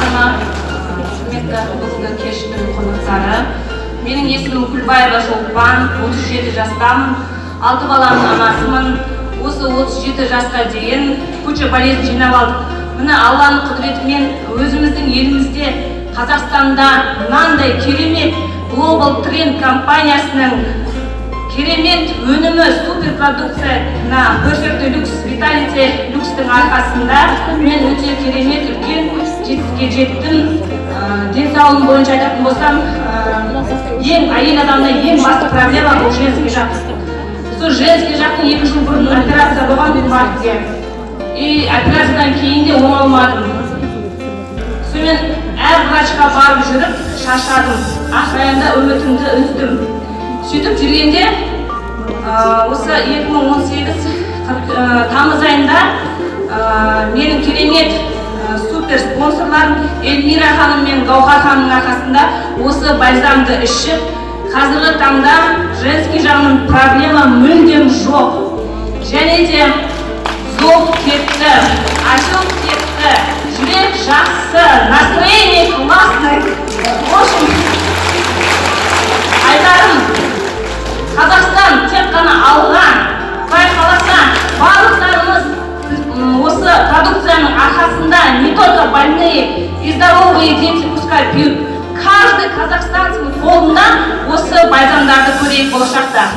Барлықтарыңа, құрметті бүгінгі кештің қонақтары! Менің есімім Күлбаева Шолпан, 37 жастамын, алты баланың анасымын. Осы 37 жасқа дейін куча болезнь жинап алдық. Міне, Алланың құдіретімен өзіміздің елімізде, Қазақстанда мынандай керемет Глобал Тренд компаниясының керемет өнімі, супер продукция, мына Перфект Люкс, Виталити Люкстің арқасында мен өте керемет үлкен жетістікке жеттім. Денсаулығым бойынша айтатын болсам, ең әйел адамда ең басты проблема бұл женский жақ. Сол женский жақтың 2 жыл бұрын операция болған марте, и операциядан кейін де оңалмадым. Сонымен әр врачқа барып жүріп шаршадым, ақырында үмітімді үздім. Сөйтіп жүргенде осы 2018 тамыз айында менің керемет супер спонсорларым Эльмира ханым мен Гаухар ханымның арқасында осы бальзамды ішіп, қазіргі таңда женский жағынан проблема мүлдем жоқ. Және де зоб кетті, отек кетті, жүрек жақсы, настроение классный. В общем, айтарым, Қазақстан тек қана алға! Құдай қаласа, барлықтарымыз осы продукцияның арқасында, не только больные, и здоровые дети пускай пьют, каждый казахстанцның қолында осы бальзамдарды көрейік болашақта.